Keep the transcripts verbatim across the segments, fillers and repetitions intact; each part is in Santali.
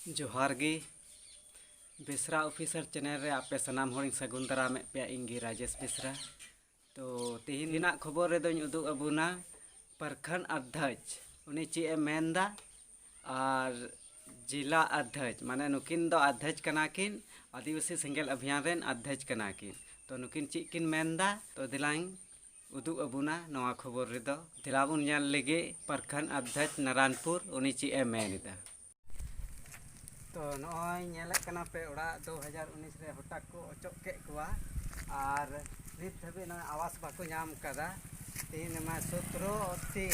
ᱡᱚᱦᱟᱨ ᱜᱮ᱾ ᱵᱮᱥᱨᱟ ᱚᱯᱷᱤᱥᱟᱨ ᱪᱮᱱᱮᱞ ᱨᱮ ᱟᱯᱮ ᱥᱟᱱᱟᱢ ᱦᱚᱲᱤᱧ ᱥᱟᱹᱜᱩᱱ ᱫᱟᱨᱟᱢᱮᱫ ᱯᱮᱭᱟ᱾ ᱤᱧ ᱜᱮ ᱨᱟᱡᱮᱥ ᱵᱮᱥᱨᱟ᱾ ᱛᱚ, ᱛᱮᱦᱮᱧ ᱨᱮᱱᱟᱜ ᱠᱷᱚᱵᱚᱨ ᱨᱮᱫᱚᱧ ᱩᱫᱩᱜ ᱟᱵᱚᱱᱟ ᱯᱨᱚᱠᱷᱚᱸᱰ ᱚᱫᱽᱫᱷᱚᱠᱷ, ᱩᱱᱤ ᱪᱮᱫ ᱮ ᱢᱮᱱᱫᱟ, ᱟᱨ ᱡᱮᱞᱟ ᱚᱫᱽᱫᱷᱚᱠᱷ, ᱢᱟᱱᱮ ᱱᱩᱠᱤᱱ ᱫᱚ ᱚᱫᱽᱫᱷᱚᱠᱷ ᱠᱟᱱᱟ ᱠᱤᱱ, ᱟᱹᱫᱤᱵᱟᱹᱥᱤ ᱥᱮᱸᱜᱮᱞ ᱚᱵᱷᱤᱭᱟᱱ ᱨᱮᱱ ᱚᱫᱽᱫᱷᱚᱠᱷ ᱠᱟᱱᱟ ᱠᱤᱱ᱾ ᱛᱚ, ᱱᱩᱠᱤᱱ ᱪᱮᱫ ᱠᱤᱱ ᱢᱮᱱᱫᱟ? ᱛᱚ, ᱫᱮᱞᱟᱧ ᱩᱫᱩᱜ ᱟᱵᱚᱱᱟ ᱱᱚᱣᱟ ᱠᱷᱚᱵᱚᱨ ᱨᱮᱫᱚ᱾ ᱫᱮᱞᱟ ᱵᱚᱱ ᱧᱮᱞ ᱞᱮᱜᱮ ᱯᱨᱚᱠᱷᱚᱸᱰ ᱚᱫᱽᱫᱷᱚᱠᱷ ᱱᱟᱨᱟᱱᱯᱩᱨ, ᱩᱱᱤ ᱪᱮᱫ ᱮ ᱢᱮᱱ ᱮᱫᱟ᱾ ᱛᱚ, ᱱᱚᱜᱼᱚᱭ ᱧᱮᱞᱮᱫ ᱠᱟᱱᱟ ᱯᱮ, ᱚᱲᱟᱜ ᱫᱩ ᱦᱟᱡᱟᱨ ᱩᱱᱤᱥ ᱨᱮ ᱦᱚᱴᱟᱛ ᱠᱚ ᱚᱪᱚᱜ ᱠᱮᱫ ᱠᱚᱣᱟ ᱟᱨ ᱱᱤᱛ ᱫᱷᱟᱹᱵᱤᱡ ᱱᱚᱜᱼᱚᱭ ᱟᱵᱟᱥ ᱵᱟᱠᱚ ᱧᱟᱢ ᱠᱟᱫᱟ᱾ ᱛᱮᱦᱮᱧ ᱢᱟ ᱥᱚᱛᱨᱚ ᱴᱤ,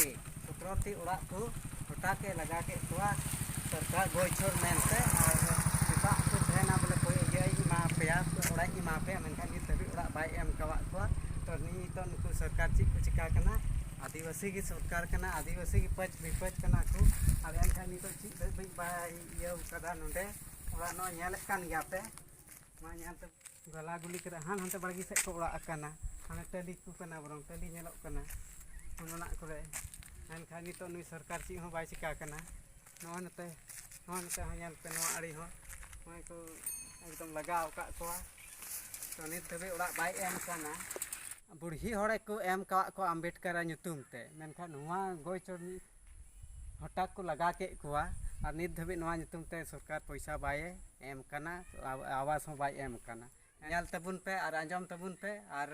ᱥᱚᱛᱨᱚ ᱴᱤ ᱚᱲᱟᱜ ᱠᱚ ᱦᱚᱴᱟᱛ ᱮ ᱞᱟᱜᱟ ᱠᱮᱫ ᱠᱚᱣᱟ ᱥᱚᱨᱠᱟᱨ ᱜᱚᱡ ᱪᱷᱚᱲ ᱢᱮᱱᱛᱮ᱾ ᱟᱨ ᱥᱮᱛᱟᱜ ᱠᱚ ᱛᱟᱦᱮᱱᱟ ᱵᱚᱞᱮ, ᱠᱚᱭ ᱤᱭᱟᱹᱧ ᱮᱢᱟ ᱯᱮᱭᱟ, ᱚᱲᱟᱜ ᱤᱧ ᱮᱢᱟ ᱯᱮᱭᱟ, ᱢᱮᱱᱠᱷᱟᱱ ᱱᱤᱛ ᱫᱷᱟᱹᱵᱤᱡ ᱚᱲᱟᱜ ᱵᱟᱭ ᱮᱢ ᱠᱟᱣᱟᱫ ᱠᱚᱣᱟ᱾ ᱛᱚ, ᱱᱤᱛᱚᱜ ᱱᱩᱠᱩ ᱥᱚᱨᱠᱟᱨ ᱪᱮᱫ ᱠᱚ ᱪᱤᱠᱟ ᱠᱟᱱᱟ? ᱟᱹᱫᱤᱵᱟᱹᱥᱤ ᱜᱮ ᱥᱚᱨᱠᱟᱨ ᱠᱟᱱᱟ, ᱟᱹᱫᱤᱵᱟᱹᱥᱤ ᱜᱮ ᱯᱟᱹᱪ ᱵᱤᱯᱟᱹᱪ ᱠᱟᱱᱟ ᱠᱚ᱾ ᱟᱨ ᱮᱱᱠᱷᱟᱱ ᱱᱤᱛᱚᱜ ᱪᱮᱫ ᱫᱷᱟᱹᱵᱤᱡ ᱵᱟᱭ ᱤᱭᱟᱹ ᱠᱟᱫᱟ ᱱᱚᱰᱮ᱾ ᱚᱲᱟᱜ ᱱᱚᱣᱟ ᱧᱮᱞᱮᱫ ᱠᱟᱱ ᱜᱮᱭᱟ ᱯᱮ, ᱢᱟ ᱧᱮᱞ ᱛᱮ ᱜᱟᱞᱟ ᱜᱩᱞᱤ ᱠᱟᱛᱮ ᱦᱟᱱ ᱦᱟᱱᱛᱮ ᱵᱟᱲᱜᱮ ᱥᱮᱫ ᱠᱚ ᱚᱲᱟᱜ ᱟᱠᱟᱱᱟ᱾ ᱦᱟᱱᱮ ᱴᱟᱹᱞᱤ ᱠᱚ ᱠᱟᱱᱟ, ᱵᱚᱨᱚᱝ ᱴᱟᱹᱞᱤ ᱧᱮᱞᱚᱜ ᱠᱟᱱᱟ ᱚᱱᱟ ᱠᱚᱨᱮ᱾ ᱢᱮᱱᱠᱷᱟᱱ ᱱᱤᱛᱚᱜ ᱱᱩᱭ ᱥᱚᱨᱠᱟᱨ ᱪᱮᱫ ᱦᱚᱸ ᱵᱟᱭ ᱪᱤᱠᱟ ᱠᱟᱱᱟ᱾ ᱱᱚᱜᱼᱚᱭ ᱱᱚᱛᱮ, ᱱᱚᱜᱼᱚᱭ ᱱᱚᱛᱮ ᱦᱚᱸ ᱧᱮᱞ ᱯᱮ, ᱱᱚᱣᱟ ᱟᱲᱮ ᱦᱚᱸ ᱱᱚᱜᱼᱚᱭ ᱠᱚ ᱮᱠᱫᱚᱢ ᱞᱟᱜᱟᱣ ᱟᱠᱟᱫ ᱠᱚᱣᱟ᱾ ᱛᱚ, ᱱᱤᱛ ᱫᱷᱟᱹᱵᱤᱡ ᱚᱲᱟᱜ ᱵᱟᱭ ᱮᱢ ᱠᱟᱱᱟ᱾ ᱵᱩᱲᱦᱤ ᱦᱚᱲᱮ ᱠᱚ ᱮᱢ ᱠᱟᱣᱟᱫ ᱠᱚᱣᱟ ᱟᱢᱵᱮᱰᱠᱟᱨᱟᱜ ᱧᱩᱛᱩᱢ ᱛᱮ, ᱢᱮᱱᱠᱷᱟᱱ ᱱᱚᱣᱟ ᱜᱚᱭ ᱪᱚᱨ ᱦᱚᱴᱟᱛ ᱠᱚ ᱞᱟᱜᱟ ᱠᱮᱫ ᱠᱚᱣᱟ᱾ ᱟᱨ ᱱᱤᱛ ᱫᱷᱟᱹᱵᱤᱡ ᱱᱚᱣᱟ ᱧᱩᱛᱩᱢ ᱛᱮ ᱥᱚᱨᱠᱟᱨ ᱯᱚᱭᱥᱟ ᱵᱟᱭ ᱮᱢ ᱠᱟᱱᱟ, ᱟᱵ-, ᱟᱵᱟᱥ ᱦᱚᱸ ᱵᱟᱭ ᱮᱢ ᱠᱟᱱᱟ᱾ ᱧᱮᱞ ᱛᱟᱵᱚᱱ ᱯᱮ ᱟᱨ ᱟᱸᱡᱚᱢ ᱛᱟᱵᱚᱱ ᱯᱮ᱾ ᱟᱨ,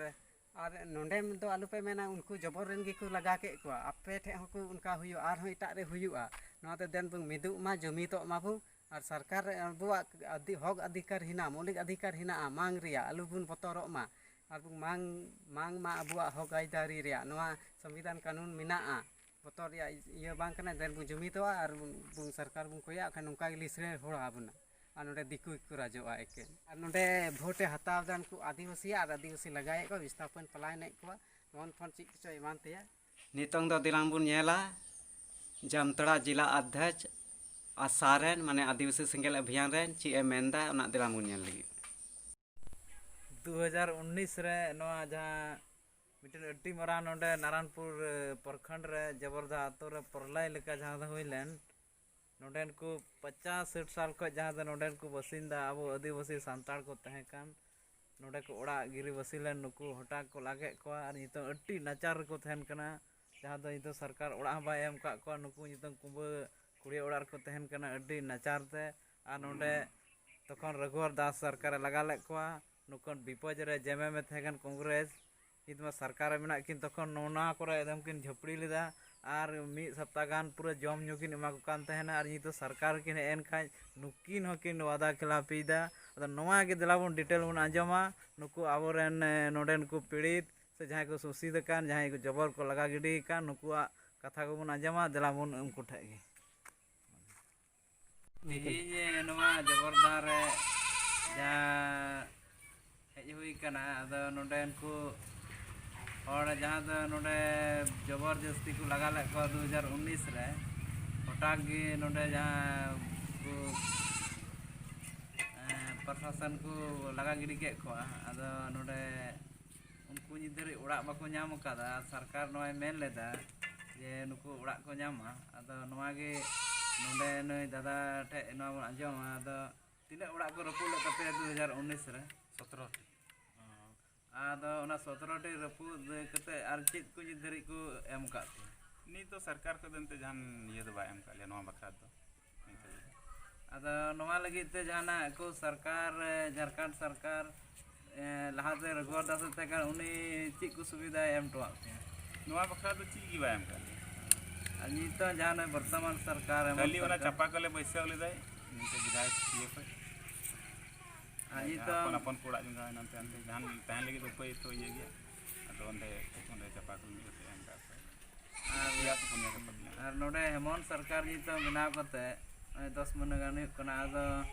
ᱟᱨ ᱱᱚᱰᱮ ᱫᱚ ᱟᱞᱚᱯᱮ ᱢᱮᱱᱟ ᱩᱱᱠᱩ ᱡᱚᱵᱚᱨ ᱨᱮᱱ ᱜᱮᱠᱚ ᱞᱟᱜᱟ ᱠᱮᱫ ᱠᱚᱣᱟ᱾ ᱟᱯᱮ ᱴᱷᱮᱱ ᱦᱚᱸᱠᱚ ᱚᱱᱠᱟ ᱦᱩᱭᱩᱜᱼᱟ, ᱟᱨᱦᱚᱸ ᱮᱴᱟᱜ ᱨᱮ ᱦᱩᱭᱩᱜᱼᱟ᱾ ᱱᱚᱣᱟᱛᱮ ᱫᱮᱱ ᱵᱚᱱ ᱢᱤᱫᱚᱜ ᱢᱟ, ᱡᱩᱢᱤᱫᱚᱜ ᱢᱟᱵᱚ᱾ ᱟᱨ ᱥᱚᱨᱠᱟᱨ ᱨᱮ ᱟᱵᱚᱣᱟᱜ ᱟᱹᱫᱤ-, ᱦᱚᱠ ᱚᱫᱷᱤᱠᱟᱨ ᱦᱮᱱᱟᱜᱼᱟ, ᱢᱳᱣᱞᱤᱠ ᱚᱫᱷᱤᱠᱟᱨ ᱦᱮᱱᱟᱜᱼᱟ, ᱢᱟᱝ ᱨᱮᱭᱟᱜ ᱟᱞᱚᱵᱚᱱ ᱵᱚᱛᱚᱨᱚᱜ ᱢᱟ᱾ ᱟᱨ ᱵᱚᱱ ᱢᱟᱝ, ᱢᱟᱝ ᱢᱟ ᱟᱵᱚᱣᱟᱜ ᱦᱚᱠ ᱟᱹᱭᱫᱟᱹᱨᱤ ᱨᱮᱭᱟᱜ, ᱱᱚᱣᱟ ᱥᱚᱝᱵᱤᱫᱷᱟᱱ ᱠᱟᱹᱱᱩᱱ ᱢᱮᱱᱟᱜᱼᱟ᱾ ᱵᱚᱛᱚᱨ ᱨᱮᱭᱟᱜ ᱤᱭᱟᱹ ᱵᱟᱝ ᱠᱟᱱᱟ᱾ ᱫᱮᱱ ᱵᱚᱱ ᱡᱩᱢᱤᱫᱚᱜᱼᱟ ᱟᱨ ᱵᱚᱱ, ᱵᱚᱱ ᱥᱚᱨᱠᱟᱨ ᱵᱚᱱ ᱠᱚᱭᱟ, ᱠᱷᱟᱱ ᱱᱚᱝᱠᱟ ᱜᱮ ᱞᱤᱥᱨᱮ ᱦᱚᱲ ᱟᱵᱚᱱᱟ᱾ ᱟᱨ ᱱᱚᱰᱮ ᱫᱤᱠᱩ ᱜᱮᱠᱚ ᱨᱟᱡᱚᱜᱼᱟ ᱮᱠᱮᱱ᱾ ᱟᱨ ᱱᱚᱰᱮ ᱵᱷᱳᱴ ᱮ ᱦᱟᱛᱟᱣ ᱮᱫᱟ ᱩᱱᱠᱩ ᱟᱹᱫᱤᱵᱟᱹᱥᱤᱭᱟᱜ, ᱟᱨ ᱟᱹᱫᱤᱵᱟᱹᱥᱤ ᱞᱟᱜᱟᱭᱮᱫ ᱠᱚᱣᱟ, ᱵᱤᱥᱛᱷᱟᱯᱚᱱ ᱯᱟᱞᱟᱭᱮᱱᱮᱫ ᱠᱚᱣᱟ, ᱯᱷᱳᱱ ᱯᱷᱳᱱ ᱪᱮᱫ ᱠᱚᱪᱚ ᱮᱢᱟᱱ ᱛᱮᱭᱟ᱾ ᱱᱤᱛᱚᱝ ᱫᱚ ᱫᱮᱞᱟᱝ ᱵᱚᱱ ᱧᱮᱞᱟ ᱡᱟᱢᱛᱟᱲᱟ ᱡᱮᱞᱟ ᱚᱫᱽᱫᱷᱚᱠᱷ ᱟᱥᱟ ᱨᱮᱱ, ᱢᱟᱱᱮ ᱟᱹᱫᱤᱵᱟᱹᱥᱤ ᱥᱮᱸᱜᱮᱞ ᱚᱵᱷᱤᱭᱟᱱ ᱨᱮᱱ ᱪᱮᱫ ᱮ ᱢᱮᱱᱫᱟ, ᱚᱱᱟ ᱫᱮᱞᱟᱝ ᱵᱚᱱ ᱧᱮᱞ ᱞᱟᱹᱜᱤᱫ᱾ ᱫᱩ ᱦᱟᱡᱟᱨ ᱩᱱᱤᱥ ᱨᱮ ᱱᱚᱣᱟ ᱡᱟᱦᱟᱸ ᱢᱤᱫᱴᱮᱱ ᱟᱹᱰᱤ ᱢᱟᱨᱟᱝ ᱱᱚᱰᱮ ᱱᱟᱨᱟᱱᱯᱩᱨ, ᱮ, ᱯᱨᱚᱠᱷᱚᱸᱰ ᱨᱮ ᱡᱚᱵᱚᱨᱫᱟ ᱟᱛᱳ ᱨᱮ ᱯᱨᱚᱞᱚᱭ ᱞᱮᱠᱟ ᱡᱟᱦᱟᱸ ᱫᱚ ᱦᱩᱭ ᱞᱮᱱ, ᱱᱚᱰᱮᱱ ᱠᱚ ᱯᱚᱪᱟᱥ ᱥᱟᱴ ᱥᱟᱞ ᱠᱷᱚᱱ ᱡᱟᱦᱟᱸ ᱫᱚ ᱱᱚᱰᱮᱱ ᱠᱚ ᱵᱟᱥᱤᱱᱫᱟ ᱟᱵᱚ ᱟᱹᱫᱤᱵᱟᱹᱥᱤ ᱥᱟᱱᱛᱟᱲ ᱠᱚ ᱛᱟᱦᱮᱸ ᱠᱟᱱ, ᱱᱚᱰᱮ ᱠᱚ ᱚᱲᱟᱜ ᱜᱤᱨᱟᱹᱵᱟᱹᱥᱤ ᱞᱮᱱ, ᱱᱩᱠᱩ ᱦᱚᱴᱟᱛ ᱠᱚ ᱞᱟᱜᱮᱫ ᱠᱚᱣᱟ ᱟᱨ ᱱᱤᱛᱚᱝ ᱟᱹᱰᱤ ᱱᱟᱪᱟᱨ ᱨᱮᱠᱚ ᱛᱟᱦᱮᱱ ᱠᱟᱱᱟ᱾ ᱡᱟᱦᱟᱸ ᱫᱚ ᱱᱤᱛᱚᱝ ᱥᱚᱨᱠᱟᱨ ᱚᱲᱟᱜ ᱦᱚᱸ ᱵᱟᱭ ᱮᱢ ᱟᱠᱟᱫ ᱠᱚᱣᱟ, ᱱᱩᱠᱩ ᱱᱤᱛᱚᱝ ᱠᱩᱸᱵᱟᱹ ᱠᱩᱲᱤ ᱚᱲᱟᱜ ᱨᱮᱠᱚ ᱛᱟᱦᱮᱱ ᱠᱟᱱᱟ ᱟᱹᱰᱤ ᱱᱟᱪᱟᱨ ᱛᱮ᱾ ᱟᱨ ᱱᱚᱰᱮ ᱛᱚᱠᱷᱚᱱ ᱨᱟᱹᱜᱷᱩᱣᱟᱨ ᱫᱟᱥ ᱥᱚᱨᱠᱟᱨᱮ ᱞᱟᱜᱟ ᱞᱮᱫ ᱠᱚᱣᱟ, ᱱᱩᱠᱩ ᱵᱤᱯᱚᱡᱽ ᱨᱮ ᱡᱮᱢᱮᱢ ᱮ ᱛᱟᱦᱮᱸ ᱠᱟᱱ ᱠᱚᱝᱜᱨᱮᱥ, ᱱᱤᱛ ᱢᱟ ᱥᱚᱨᱠᱟᱨ ᱨᱮ ᱢᱮᱱᱟᱜ ᱠᱤᱱ, ᱛᱚᱠᱷᱚᱱ ᱱᱚᱣᱟ ᱠᱚᱨᱮ ᱮᱠᱫᱚᱢ ᱠᱤᱱ ᱡᱷᱟᱹᱯᱲᱤ ᱞᱮᱫᱟ᱾ ᱟᱨ ᱢᱤᱫ ᱥᱚᱯᱛᱟ ᱜᱟᱱ ᱯᱩᱨᱟᱹ ᱡᱚᱢ ᱧᱩ ᱠᱤᱱ ᱮᱢᱟ ᱠᱚ ᱠᱟᱱ ᱛᱟᱦᱮᱱᱟ, ᱟᱨ ᱱᱤᱛᱚᱜ ᱥᱚᱨᱠᱟᱨ ᱠᱤᱱ ᱦᱮᱡ ᱮᱱ ᱠᱷᱟᱱ ᱱᱩᱠᱤᱱ ᱦᱚᱸᱠᱤᱱ ᱣᱟᱫᱟ ᱠᱷᱤᱞᱟᱯᱤᱭᱮᱫᱟ᱾ ᱟᱫᱚ ᱱᱚᱣᱟ ᱜᱮ ᱫᱮᱞᱟ ᱵᱚᱱ ᱰᱤᱴᱮᱞ ᱵᱚᱱ ᱟᱸᱡᱚᱢᱟ, ᱱᱩᱠᱩ ᱟᱵᱚᱨᱮᱱ, ᱮ, ᱱᱚᱰᱮᱱ ᱠᱚ ᱯᱤᱲᱤᱛ ᱥᱮ ᱡᱟᱦᱟᱸᱭ ᱠᱚ ᱥᱳᱥᱤᱛ ᱟᱠᱟᱱ, ᱡᱟᱦᱟᱸᱭ ᱠᱚ ᱡᱚᱵᱚᱨ ᱠᱚ ᱞᱟᱜᱟ ᱜᱤᱰᱤ ᱟᱠᱟᱱ, ᱱᱩᱠᱩᱣᱟᱜ ᱠᱟᱛᱷᱟ ᱠᱚᱵᱚᱱ ᱟᱸᱡᱚᱢᱟ᱾ ᱫᱮᱞᱟ ᱵᱚᱱ ᱩᱱᱠᱩ ᱴᱷᱮᱱ ᱜᱮ᱾ ᱛᱮᱦᱮᱧ ᱱᱚᱣᱟ ᱡᱚᱵᱚᱨᱫᱟ ᱨᱮ ᱡᱟᱦᱟᱸ ᱦᱮᱡ ᱦᱩᱭ ᱠᱟᱱᱟ, ᱟᱫᱚ ᱱᱚᱰᱮ ᱩᱱᱠᱩ ᱦᱚᱲ ᱡᱟᱦᱟᱸ ᱫᱚ ᱱᱚᱰᱮ ᱡᱚᱵᱚᱨ ᱡᱟᱹᱥᱛᱤ ᱠᱚ ᱞᱟᱜᱟ ᱞᱮᱫ ᱠᱚᱣᱟ ᱫᱩ ᱦᱟᱡᱟᱨ ᱩᱱᱤᱥ ᱨᱮ, ᱦᱚᱴᱟᱛ ᱜᱮ ᱱᱚᱰᱮ ᱡᱟᱦᱟᱸ ᱠᱚ, ᱮᱸ, ᱯᱨᱚᱥᱟᱥᱚᱱ ᱠᱚ ᱞᱟᱜᱟ ᱜᱤᱰᱤ ᱠᱮᱫ ᱠᱚᱣᱟ᱾ ᱟᱫᱚ ᱱᱚᱰᱮ ᱩᱱᱠᱩ ᱱᱤᱛ ᱫᱷᱟᱹᱨᱤᱡ ᱚᱲᱟᱜ ᱵᱟᱠᱚ ᱧᱟᱢ ᱟᱠᱟᱫᱟ, ᱟᱨ ᱥᱚᱨᱠᱟᱨ ᱱᱚᱣᱟᱭ ᱢᱮᱱ ᱞᱮᱫᱟ ᱡᱮ ᱱᱩᱠᱩ ᱚᱲᱟᱜ ᱠᱚ ᱧᱟᱢᱟ᱾ ᱟᱫᱚ ᱱᱚᱣᱟ ᱜᱮ ᱱᱚᱰᱮ ᱱᱩᱭ ᱫᱟᱫᱟ ᱴᱷᱮᱡ ᱱᱚᱣᱟ ᱵᱚᱱ ᱟᱸᱡᱚᱢᱟ᱾ ᱟᱫᱚ ᱛᱤᱱᱟᱹᱜ ᱚᱲᱟᱜ ᱠᱚ ᱨᱟᱹᱯᱩᱫ ᱞᱮᱫ ᱛᱟᱯᱮᱭᱟ ᱫᱩ ᱦᱟᱡᱟᱨ ᱩᱱᱤᱥ ᱨᱮ? ᱥᱚᱛᱨᱚ ᱴᱤ᱾ ᱟᱫᱚ ᱚᱱᱟ ᱥᱚᱛᱨᱚ ᱴᱤ ᱨᱟᱹᱯᱩᱫ ᱠᱟᱛᱮ ᱟᱨ ᱪᱮᱫ ᱠᱚ ᱱᱤᱛ ᱫᱷᱟᱹᱨᱤᱡ ᱠᱚ ᱮᱢ ᱟᱠᱟᱫ ᱯᱮᱭᱟ? ᱱᱤᱛ ᱫᱚ ᱥᱚᱨᱠᱟᱨ ᱠᱷᱚᱱ ᱫᱚ ᱮᱱᱛᱮ ᱡᱟᱦᱟᱱ ᱤᱭᱟᱹ ᱫᱚ ᱵᱟᱭ ᱮᱢ ᱟᱠᱟᱫ ᱞᱮᱭᱟ ᱱᱚᱣᱟ ᱵᱟᱠᱷᱨᱟ ᱫᱚ᱾ ᱟᱫᱚ ᱱᱚᱣᱟ ᱞᱟᱹᱜᱤᱫ ᱛᱮ ᱡᱟᱦᱟᱱᱟᱜ ᱠᱚ ᱥᱚᱨᱠᱟᱨ, ᱮ, ᱡᱷᱟᱲᱠᱷᱚᱸᱰ ᱥᱚᱨᱠᱟᱨ, ᱮ, ᱞᱟᱦᱟᱛᱮ ᱨᱚᱜᱷᱩᱣᱟᱨ ᱫᱟᱥ ᱮ ᱛᱟᱦᱮᱸ ᱠᱟᱱ, ᱩᱱᱤ ᱪᱮᱫ ᱠᱚ ᱥᱩᱵᱤᱫᱷᱟᱭ ᱮᱢ ᱦᱚᱴᱚᱣᱟᱜ ᱯᱮᱭᱟ? ᱱᱚᱣᱟ ᱵᱟᱠᱷᱨᱟ ᱫᱚ ᱪᱮᱫ ᱜᱮ ᱵᱟᱭ ᱮᱢ ᱠᱟᱜ ᱞᱮᱭᱟ᱾ ᱟᱨ ᱱᱤᱛᱚᱜ ᱡᱟᱦᱟᱸ ᱱᱚᱜᱼᱚᱭ ᱵᱚᱨᱛᱚᱢᱟᱱ ᱥᱚᱨᱠᱟᱨ, ᱮᱢᱚᱱ ᱠᱷᱟᱹᱞᱤ ᱚᱱᱟ ᱥᱚᱨᱠᱟᱨ ᱪᱟᱯᱟ ᱠᱚᱞᱮ ᱵᱟᱹᱭᱥᱟᱹᱣ ᱞᱮᱫᱟᱭ, ᱱᱤᱛᱚᱜ ᱵᱤᱫᱷᱟᱭᱚᱠ ᱤᱭᱟᱹ ᱠᱷᱚᱡ᱾ ᱟᱨ ᱡᱟᱦᱟᱸ ᱱᱤᱛᱚᱜ ᱟᱯᱚᱱ ᱟᱯᱚᱱ ᱠᱚ ᱚᱲᱟᱜ ᱡᱚᱝ ᱠᱟᱱᱟ, ᱮᱱᱛᱮ ᱚᱸᱰᱮ ᱡᱟᱦᱟᱱ ᱛᱟᱦᱮᱱ ᱞᱟᱹᱜᱤᱫ ᱫᱚ ᱩᱯᱟᱹᱭ ᱛᱚ ᱤᱭᱟᱹ ᱜᱮᱭᱟ᱾ ᱟᱫᱚ ᱚᱸᱰᱮ, ᱚᱸᱰᱮ ᱪᱟᱯᱟ ᱠᱚ ᱢᱤᱫ ᱠᱟᱛᱮ ᱮᱢ ᱠᱟᱜ ᱠᱚᱣᱟ᱾ ᱟᱨ ᱯᱮᱭᱟ ᱥᱮ ᱯᱩᱱᱭᱟᱹ ᱠᱚ ᱯᱟᱹᱴᱤᱭᱟ᱾ ᱟᱨ ᱱᱚᱰᱮ ᱦᱮᱢᱚᱱ ᱥᱚᱨᱠᱟᱨ ᱱᱤᱛᱚᱜ ᱵᱮᱱᱟᱣ ᱠᱟᱛᱮ ᱱᱚᱜᱼᱚᱭ ᱫᱚᱥ ᱢᱟᱹᱦᱱᱟᱹ ᱜᱟᱱ ᱦᱩᱭᱩᱜ ᱠᱟᱱᱟ᱾ ᱟᱫᱚ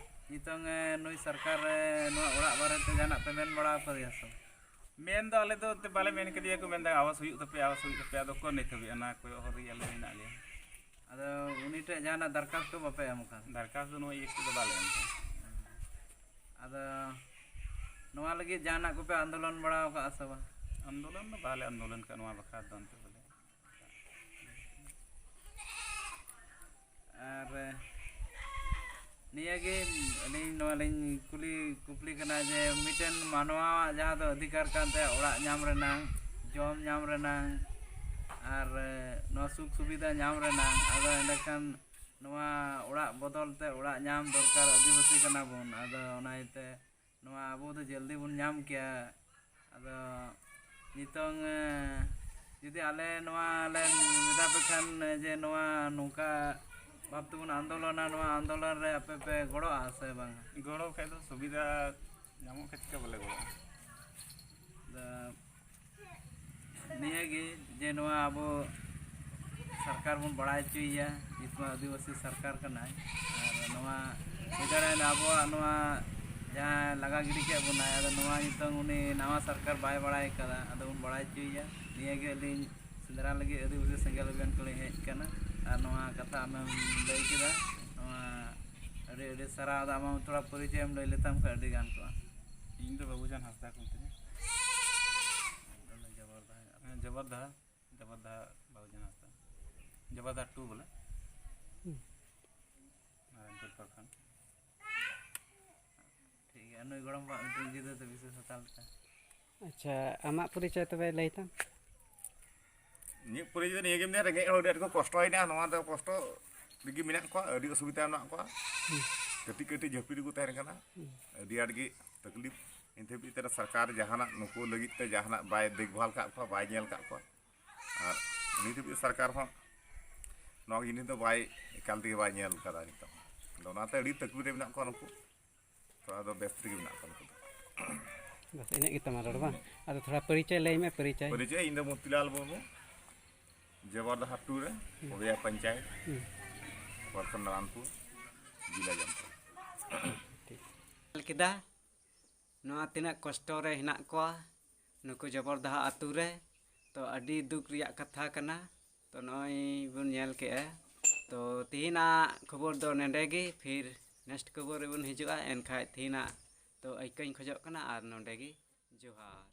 ᱱᱤᱛᱚᱝ, ᱮ, ᱱᱩᱭ ᱥᱚᱨᱠᱟᱨ ᱨᱮ ᱱᱚᱣᱟ ᱚᱲᱟᱜ ᱵᱟᱨᱮᱛᱮ ᱡᱟᱦᱟᱱᱟᱜ ᱯᱮ ᱢᱮᱱ ᱵᱟᱲᱟ ᱟᱠᱟᱫᱮᱭᱟ ᱥᱮ? ᱢᱮᱱ ᱫᱚ ᱟᱞᱮ ᱫᱚ ᱮᱱᱛᱮ ᱵᱟᱞᱮ ᱢᱮᱱ ᱠᱟᱫᱮᱭᱟ, ᱠᱚ ᱢᱮᱱᱫᱟ ᱟᱵᱟᱥ ᱦᱩᱭᱩᱜ ᱛᱟᱯᱮᱭᱟ, ᱟᱵᱟᱥ ᱦᱩᱭᱩᱜ ᱛᱟᱯᱮᱭᱟ᱾ ᱟᱫᱚ ᱚᱠᱚᱭ ᱱᱤᱛ ᱦᱟᱹᱵᱤᱡ ᱚᱱᱟ ᱠᱚᱭᱚᱜ ᱦᱚᱨ ᱨᱮᱜᱮ ᱟᱞᱮ ᱢᱮᱱᱟᱜ ᱞᱮᱭᱟ᱾ ᱟᱫᱚ ᱩᱱᱤ ᱴᱷᱮᱱ ᱡᱟᱦᱟᱱᱟᱜ ᱫᱟᱨᱠᱷᱟᱥᱛᱚ ᱵᱟᱯᱮ ᱮᱢ ᱟᱠᱟᱫᱟ? ᱫᱟᱨᱠᱷᱟᱥᱛᱚ ᱱᱚᱣᱟ ᱤᱭᱟᱹ ᱠᱚᱫᱚ ᱵᱟᱞᱮ ᱮᱢ ᱟᱠᱟᱫᱟ᱾ ᱟᱫᱚ ᱱᱚᱣᱟ ᱞᱟᱹᱜᱤᱫ ᱡᱟᱦᱟᱱᱟᱜ ᱠᱚᱯᱮ ᱟᱱᱫᱳᱞᱚᱱ ᱵᱟᱲᱟ ᱟᱠᱟᱫᱼᱟ ᱥᱮ ᱵᱟᱝ? ᱟᱱᱫᱳᱞᱚᱱ ᱫᱚ ᱵᱟᱞᱮ ᱟᱱᱫᱳᱞᱚᱱ ᱠᱟᱜᱼᱟ ᱱᱚᱣᱟ ᱵᱟᱠᱷᱨᱟ ᱫᱚ ᱮᱱᱛᱮ ᱵᱚᱞᱮ᱾ ᱟᱨ ᱱᱤᱭᱟᱹᱜᱮ ᱟᱹᱞᱤᱧ ᱱᱚᱣᱟ ᱞᱤᱧ ᱠᱩᱞᱤ ᱠᱩᱯᱞᱤ ᱠᱟᱱᱟ ᱡᱮ ᱢᱤᱫᱴᱮᱱ ᱢᱟᱱᱣᱟᱣᱟᱜ ᱡᱟᱦᱟᱸ ᱫᱚ ᱚᱫᱷᱤᱠᱟᱨ ᱠᱟᱱ ᱛᱟᱭᱟ ᱚᱲᱟᱜ ᱧᱟᱢ ᱨᱮᱱᱟᱝ, ᱡᱚᱢ ᱧᱟᱢ ᱨᱮᱱᱟᱝ, ᱟᱨ ᱱᱚᱣᱟ ᱥᱩᱠ ᱥᱩᱵᱤᱫᱷᱟ ᱧᱟᱢ ᱨᱮᱱᱟᱝ, ᱟᱫᱚ ᱮᱸᱰᱮᱠᱷᱟᱱ ᱱᱚᱣᱟ ᱚᱲᱟᱜ ᱵᱚᱫᱚᱞ ᱛᱮ ᱚᱲᱟᱜ ᱧᱟᱢ ᱫᱚᱨᱠᱟᱨ, ᱟᱹᱫᱤᱵᱟᱹᱥᱤ ᱠᱟᱱᱟ ᱵᱚᱱ᱾ ᱟᱫᱚ ᱚᱱᱟ ᱤᱭᱟᱹᱛᱮ ᱱᱚᱣᱟ ᱟᱵᱚ ᱫᱚ ᱡᱚᱞᱫᱤ ᱵᱚᱱ ᱧᱟᱢ ᱠᱮᱭᱟ᱾ ᱟᱫᱚ ᱱᱤᱛᱚᱝ ᱡᱩᱫᱤ ᱟᱞᱮ ᱱᱚᱣᱟ ᱞᱮ ᱢᱮᱛᱟ ᱯᱮ ᱠᱷᱟᱱ ᱡᱮ ᱱᱚᱣᱟ ᱱᱚᱝᱠᱟ ᱵᱷᱟᱵᱽ ᱛᱮᱵᱚᱱ ᱟᱱᱫᱳᱞᱚᱱᱟ, ᱱᱚᱣᱟ ᱟᱱᱫᱳᱞᱚᱱ ᱨᱮ ᱟᱯᱮ ᱯᱮ ᱜᱚᱲᱚᱜᱼᱟ ᱥᱮ ᱵᱟᱝᱟ? ᱜᱚᱲᱚ ᱠᱷᱟᱡ ᱫᱚ ᱥᱩᱵᱤᱫᱷᱟ ᱧᱟᱢᱚᱜ ᱠᱷᱟᱡ ᱪᱮᱠᱟ ᱵᱟᱞᱮ ᱜᱚᱲᱚᱜᱼᱟ? ᱟᱫᱚ ᱱᱤᱭᱟᱹᱜᱮ ᱡᱮ ᱱᱚᱣᱟ ᱟᱵᱚ ᱥᱚᱨᱠᱟᱨ ᱵᱚᱱ ᱵᱟᱲᱟᱭ ᱦᱚᱪᱚᱭᱮᱭᱟ, ᱱᱤᱛ ᱢᱟ ᱟᱹᱫᱤᱵᱟᱹᱥᱤ ᱥᱚᱨᱠᱟᱨ ᱠᱟᱱᱟᱭ᱾ ᱟᱨ ᱱᱚᱣᱟ ᱦᱩᱭ ᱫᱟᱲᱮᱭᱟᱜᱼᱟ ᱟᱵᱚᱣᱟᱜ ᱱᱚᱣᱟ ᱡᱟᱦᱟᱸ ᱞᱟᱜᱟ ᱜᱤᱰᱤ ᱠᱮᱫ ᱵᱚᱱᱟᱭ, ᱟᱫᱚ ᱱᱚᱣᱟ ᱱᱤᱛᱚᱝ ᱩᱱᱤ ᱱᱟᱣᱟ ᱥᱚᱨᱠᱟᱨ ᱵᱟᱭ ᱵᱟᱲᱟᱭ ᱠᱟᱫᱟ, ᱟᱫᱚ ᱵᱚᱱ ᱵᱟᱲᱟᱭ ᱦᱚᱪᱚᱭᱮᱭᱟ᱾ ᱱᱤᱭᱟᱹᱜᱮ ᱟᱹᱞᱤᱧ ᱥᱮᱸᱫᱽᱨᱟ ᱞᱟᱹᱜᱤᱫ ᱟᱹᱫᱤᱵᱟᱹᱥᱤ ᱥᱮᱸᱜᱮᱞ ᱚᱵᱷᱤᱭᱟᱱ ᱠᱷᱚᱱ ᱞᱤᱧ ᱦᱮᱡ ᱟᱠᱟᱱᱟ᱾ ᱟᱨ ᱱᱚᱣᱟ ᱠᱟᱛᱷᱟ ᱟᱢᱮᱢ ᱞᱟᱹᱭ ᱠᱮᱫᱟ, ᱱᱚᱣᱟ ᱟᱹᱰᱤ ᱟᱹᱰᱤ ᱥᱟᱨᱦᱟᱣ᱾ ᱟᱫᱚ ᱟᱢᱟᱜ ᱛᱷᱚᱲᱟ ᱯᱚᱨᱤᱪᱚᱭ ᱮᱢ ᱞᱟᱹᱭ ᱞᱮᱛᱟᱢ ᱠᱷᱟᱱ ᱟᱹᱰᱤ ᱜᱟᱱ ᱠᱚᱜᱼᱟ᱾ ᱤᱧ ᱫᱚ ᱵᱟᱹᱵᱩᱡᱟᱱ ᱦᱟᱸᱥᱫᱟ ᱠᱚ ᱢᱤᱛᱟᱹᱧᱟ᱾ ᱚᱱᱟ ᱡᱚᱵᱚᱨ ᱫᱚ ᱦᱮᱸ, ᱡᱚᱵᱚᱨᱫᱟᱦᱟ, ᱡᱚᱵᱚᱨᱫᱟᱦᱟ ᱵᱟᱹᱵᱩᱡᱟᱱ ᱦᱟᱸᱥᱫᱟ, ᱡᱚᱵᱚᱨᱫᱟᱦᱟ ᱴᱩ ᱵᱚᱞᱮ᱾ ᱦᱩᱸ᱾ ᱱᱟᱨᱟᱭᱚᱱᱯᱩᱨ ᱯᱨᱚᱠᱷᱚᱸᱰ᱾ ᱴᱷᱤᱠ ᱜᱮᱭᱟ, ᱱᱩᱭ ᱜᱚᱲᱚᱢ ᱵᱟ ᱢᱤᱫᱴᱮᱱ ᱜᱤᱫᱽᱨᱟᱹ ᱛᱟᱵᱤᱱ ᱥᱮ ᱥᱟᱱᱛᱟᱲ ᱞᱮᱠᱟ᱾ ᱟᱪᱪᱷᱟ, ᱟᱢᱟᱜ ᱯᱚᱨᱤᱪᱚᱭ ᱛᱚᱵᱮ ᱞᱟᱹᱭ ᱛᱟᱢ᱾ ᱤᱧᱟᱹᱜ ᱯᱚᱨᱤᱪᱚᱭ ᱫᱚ ᱱᱤᱭᱟᱹ ᱜᱮ ᱢᱮᱱᱟᱭᱟ, ᱨᱮᱸᱜᱮᱡ ᱦᱚᱲ ᱟᱹᱰᱤ ᱟᱸᱴ ᱠᱚ ᱠᱚᱥᱴᱚᱭᱮᱱᱟ, ᱱᱚᱣᱟ ᱫᱚ ᱠᱚᱥᱴᱚ ᱨᱮᱜᱮ ᱢᱮᱱᱟᱜ ᱠᱚᱣᱟ, ᱟᱹᱰᱤ ᱚᱥᱩᱵᱤᱫᱟ ᱢᱮᱱᱟᱜ ᱠᱚᱣᱟ᱾ ᱦᱩᱸ᱾ ᱠᱟᱹᱴᱤᱡ ᱠᱟᱹᱴᱤᱡ ᱡᱷᱟᱹᱯᱤ ᱨᱮᱠᱚ ᱛᱟᱦᱮᱱ ᱠᱟᱱᱟ, ᱦᱩᱸ᱾ ᱟᱹᱰᱤ ᱟᱸᱴ ᱜᱮ ᱛᱟᱠᱞᱤᱯ᱾ ᱱᱤᱛ ᱦᱟᱹᱵᱤᱡ ᱛᱮ ᱥᱚᱨᱠᱟᱨ ᱡᱟᱦᱟᱱᱟᱜ ᱱᱩᱠᱩ ᱞᱟᱹᱜᱤᱫ ᱛᱮ ᱡᱟᱦᱟᱱᱟᱜ ᱵᱟᱭ ᱫᱮᱠᱷᱵᱷᱟᱞ ᱠᱟᱜ ᱠᱚᱣᱟ, ᱵᱟᱭ ᱧᱮᱞ ᱠᱟᱜ ᱠᱚᱣᱟ᱾ ᱟᱨ ᱱᱤᱛ ᱦᱟᱹᱵᱤᱡ ᱥᱚᱨᱠᱟᱨ ᱦᱚᱸ ᱱᱚᱣᱟ ᱡᱤᱱᱤᱥ ᱫᱚ ᱵᱟᱭ, ᱮᱠᱟᱞ ᱛᱮᱜᱮ ᱵᱟᱭ ᱧᱮᱞ ᱠᱟᱫᱟ ᱱᱤᱛᱚᱜ᱾ ᱟᱫᱚ ᱚᱱᱟᱛᱮ ᱟᱹᱰᱤ ᱛᱟᱹᱠᱞᱤᱯ ᱨᱮ ᱢᱮᱱᱟᱜ ᱠᱚᱣᱟ ᱱᱩᱠᱩ᱾ ᱛᱷᱚᱲᱟ ᱫᱚ ᱵᱮᱥ ᱨᱮᱜᱮ ᱢᱮᱱᱟᱜ ᱠᱚᱣᱟ ᱱᱩᱠᱩ ᱫᱚ᱾ ᱵᱟᱥ ᱤᱱᱟᱹᱜ ᱜᱮ ᱛᱟᱢᱟ ᱨᱚᱲ ᱵᱟᱝ? ᱟᱫᱚ ᱛᱷᱚᱲᱟ ᱯᱚᱨᱤᱪᱚᱭ ᱞᱟᱹᱭ ᱢᱮ, ᱯᱚᱨᱤᱪᱚᱭ᱾ ᱯᱚᱨᱤᱪᱚᱭ, ᱤᱧ ᱫᱚ ᱢᱚᱛᱤᱞᱟᱞ ᱢᱩᱨᱢᱩ, ᱡᱚᱵᱚᱨᱫᱟᱦᱟ ᱴᱩ ᱨᱮ, ᱦᱩᱸ᱾ ᱳᱵᱮᱭᱟ ᱯᱚᱧᱪᱟᱭᱮᱛ, ᱦᱩᱸ᱾ ᱯᱨᱚᱠᱷᱚᱸᱰ ᱱᱟᱨᱟᱭᱚᱱᱯᱩᱨ, ᱡᱮᱞᱟ ᱡᱟᱢᱛᱟᱲᱟ᱾ ᱴᱷᱤᱠ᱾ ᱧᱮᱞ ᱠᱮᱫᱟ ᱱᱚᱣᱟ ᱛᱤᱱᱟᱹᱜ ᱠᱚᱥᱴᱚ ᱨᱮ ᱦᱮᱱᱟᱜ ᱠᱚᱣᱟ ᱱᱩᱠᱩ ᱡᱚᱵᱚᱨᱫᱟᱦᱟ ᱟᱹᱛᱩ ᱨᱮ᱾ ᱛᱚ ᱟᱹᱰᱤ ᱫᱩᱠ ᱨᱮᱭᱟᱜ ᱠᱟᱛᱷᱟ ᱠᱟᱱᱟ᱾ ᱛᱚ ᱱᱚᱜᱼᱚᱭ ᱵᱚᱱ ᱧᱮᱞ ᱠᱮᱜᱼᱟ᱾ ᱛᱚ ᱛᱤᱦᱤᱧᱟᱜ ᱠᱷᱚᱵᱚᱨ ᱫᱚ ᱱᱚᱸᱰᱮ ᱜᱮ, ᱯᱷᱤᱨ next ᱠᱷᱚᱵᱚᱨ ᱨᱮᱵᱚᱱ ᱦᱤᱡᱩᱜᱼᱟ᱾ ᱮᱱᱠᱷᱟᱡ ᱛᱤᱦᱤᱧᱟᱜ ᱛᱚ ᱟᱹᱭᱠᱟᱹᱧ ᱠᱷᱚᱡᱚᱜ ᱠᱟᱱᱟ ᱟᱨ ᱱᱚᱸᱰᱮ ᱜᱮ ᱡᱚᱦᱟᱨ᱾